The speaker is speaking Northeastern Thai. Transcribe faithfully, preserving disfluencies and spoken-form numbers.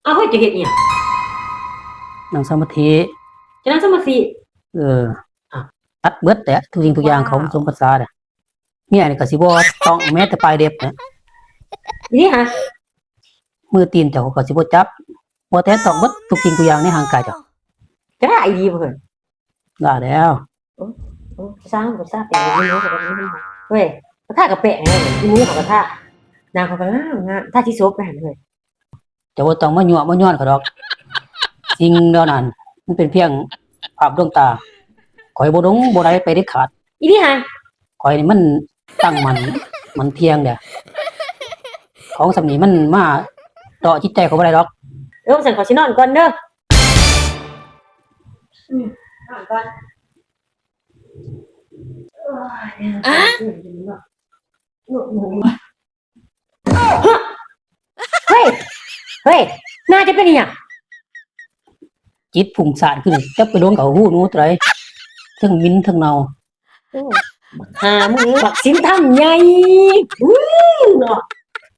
เอาเฮ้ย จะเฮ็ดอีหยัง นั่งสมาธิ จะนั่งสมาธิ เออ อ่ะ ตัดเบิดแหละทุกสิ่งทุกอย่าง ว้าว เขาสมภาษาเนี่ยเมียนี่ก็สิบ่ต้องแม้แต่ปลายเล็บเนี่ย อีนี่ฮะ มือตีนเจ้าก็สิบ่จับบ่แตะต้องเบิดทุกสิ่งทุกอย่างในร่างกายเจ้า จะได้อีดีบ่เฮ้ย ได้แล้ว โอ้สร้างก็สร้างเป็นอีหมูกับอีหมูเฮ้ยกระทะกระแปะไงอีหมูกับกระทะนางเขาก็งามงามท่าที่ซบไปหันเฮ้ย เจ้าบ่ต้องมายั่วมาย้อนเขาดอก สิ่งเหล่านั้น มันเป็นเพียงภาพลวงตา ข่อยบ่หลงบ่ไหลไปเด็ดขาด อีนี่ฮะ ข่อยนี่มันตั้งมั่น มันเที่ยงเด้อ ของส่ำนี้มันมาเดาะจิตใจเขาบ่ได้ดอก เออสั่นขอสินอนก่อนเด้ออืมนอนก่อน อะ เฮ้ย เฮ้ย น่าจะเป็นอีหยัง จิตฟุ้งซ่านขึ้น จักไปหลงเขาหูหนูไตร ทั้งมินทั้งเนา หามึงบักสินทำใหญ่อู้เนาะ